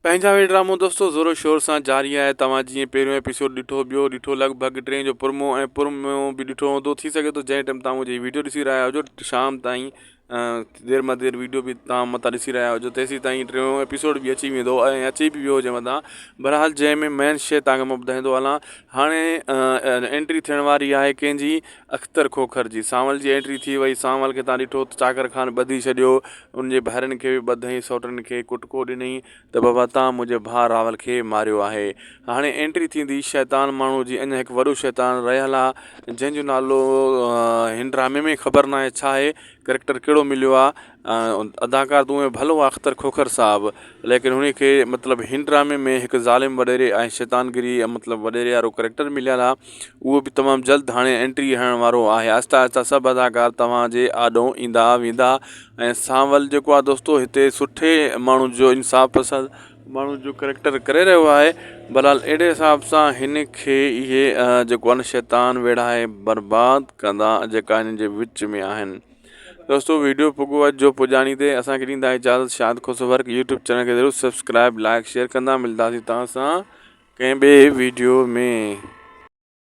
پنهنجا هي ڊرامو دوستو زور و شور سان جاري آهي توهان جيئن پهريون ايپيسوڊ ڏٺو ٻيو ڏٺو لڳ ڀڳ ٽئين جو پرمو ۽ پرمو به ڏٺو هوندو ٿي سگهي ٿو جنهن ٽائيم توهان منهنجي ويڊيو ڏسي رهيا هجو شام تائين دير مان دير ويڊيو به توهان متان ڏسي رهيا هجو تيسين تائين ٽيون ايپيسوڊ به اچي ويندو ۽ اچي به ويو هجي متان بهرحال جنهن ۾ مين شي توهان کي مان ٻڌائيندو هلان هاڻي انٽري ٿيڻ واري آهي ڪنهن جي اختر کوکر جي سانول جي انٽري ٿي وئي سانول کي توهان ڏٺو ته چاڪر خان ٻڌي ڇڏيو ان جي ڀائرن کي به ٻڌئين سئوٽن کي ڪٽڪو ڏنئين ته بابا تان منهنجي ڀاء راول کي ماريو آهي. هاڻي انٽري ٿيندي شيطان ماڻهو جي اڃا هڪ وڏو شيطان رهيل آ جنهن جو نالو هن ڊرامي ۾ خبر ناهي ڇا آهي ڪريڪٽر ڪهڙو مليو آ اداڪار ته اونئن ڀلو آ اختر کوکر صاحب ليڪن هن کي مطلب هن ڊرامي ۾ هڪ ظالم وڏيري ۽ شيطان گري مطلب وڏيري وارو ڪريڪٽر مليل آ اهو به تمام جلد هاڻي انٽري هڻڻ وارو آهي آهستي آهستي سڀ اداڪار توهان جي آڏو ايندا ويندا ۽ سانول جيڪو آهي دوستو هتي سٺي ماڻهو جو انصاف پسند ماڻهو جو ڪريڪٽر ڪري رهيو آهي بهرحال اهڙي حساب سان هن کي اهي جيڪو آهي نه شيطان ويڙهائي برباد ڪندا جيڪا هنن جي وچ ۾ آهن دوستو ويڊيو پڳو اڄ جو پڄاڻي تي اسان کي ڏيندا اجازت شاد کوسو ورڪ يوٽيوب چينل کي ضرور سبسڪرائب لائڪ شيئر ڪندا ملداسين توهان سان ڪنهن ٻئي ويڊيو ۾.